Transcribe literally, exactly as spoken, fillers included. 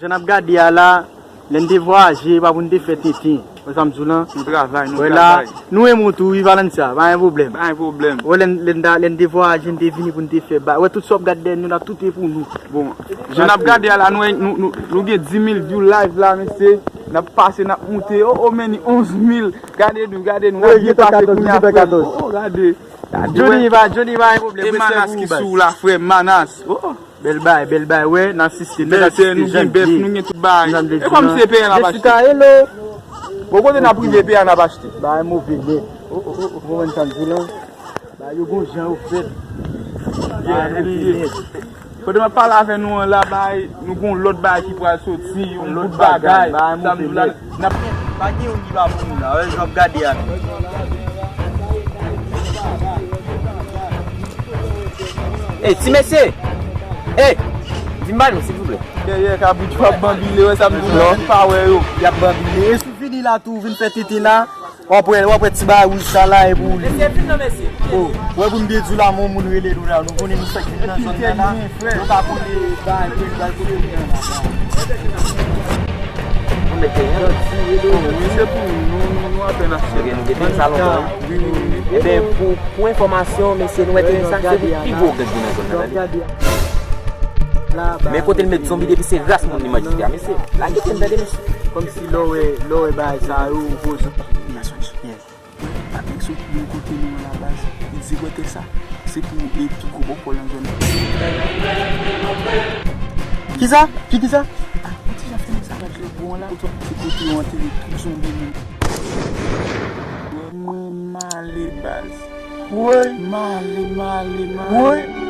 Jan n ap gade a la, lè n te vwayaje, pa pou n te fè tenten. Wè sa m di w lan? Nou travay, nou Wè la, travay. Nou renmen w tou, wi, Valencia, pa gen pwoblèm. Pa gen pwoblèm. Wè, lè n, lè n ta, lè n te vwayaje, n te vini pou n te fè ba. Wè, tout sa w ap gade dèyè nou la, tout e pou nou. Bon, jan n ap gade a la, nou, nou, nou, nou gen dis mil view live la, mesye. N ap pase, n ap moute. Oh, oh, men ni onz mil. Gade nou, gade nou. N ap byen pase kounye a, frè. Oh, oh, gade. Gade, Johnny, wè. Pa, Johnny, pa gen pwoblèm. E Manas ki sou la, frè, Manas. Oh, oh. Bèl bay, bèl bay, wè, n asiste, n Mesye, nou asiste, gen bèf, nou gen tout bagay. E kòm se peyi an n ap achte. Jessica, hello. Bon, kote n ap rive, peyi an n ap achte. Bagay move nèt. Oh, oh, oh, oh. Ou konprann sa m di w lan? Bagay yo gon jan yo fèt. Yeah, bagay move nèt. Pandan m ap pale avè nou an la, bagay, nou gon lòt bagay ki pral soti, yon lòt bagay, bagay move nèt. N ap Pa gen youn ki pa pou nou la, wè, jan w ap gade a. Ey, ti mesye! Ey! Di m ba nou, silvouplè. Dèyè kabrit yo ap banbile, wè sa m di w, pa wè yo. Y ap banbile. E si w fini la tou, w vin fè tenten la, w ap wè, w ap wè ti bagay wouj sa la, e pou ou li. Mesye, vin non, mesye. Oh, wè pou m te di w la, men yon moun rele nou la, nou konnen nou fèk vin nan zòn nan la. Nou pa konnen bagay, kote bagay, kote nou nan la. Nou mete yon. Bon, wi, se pou nou, nou, nou apèn ap fè. Ebyen, nou gen sa lontan. Wi, wi, wi. Ebyen, pou, pou enfòmasyon, mesye, nou wè ke sa se pi gwo gang ki nan zòn nan, tande. Men kote l met zonbi depi se ras moun li manje a, mesye. Lage pye n tande, mesye. Kòmsi lè w wè, lè w wè bagay sa yo, ou poze. Yes. Patnè sot bò kote nou an la baz, li di wè tè sa, se pou e pi gwo bòkò nan zòn nan. Kisa? Ki kisa? Ah, yon ti jan fini sa baz yo bon la, se kote yo antere tout zonbi moun. Mwen male baz. Woy. Male, male, male. Woy.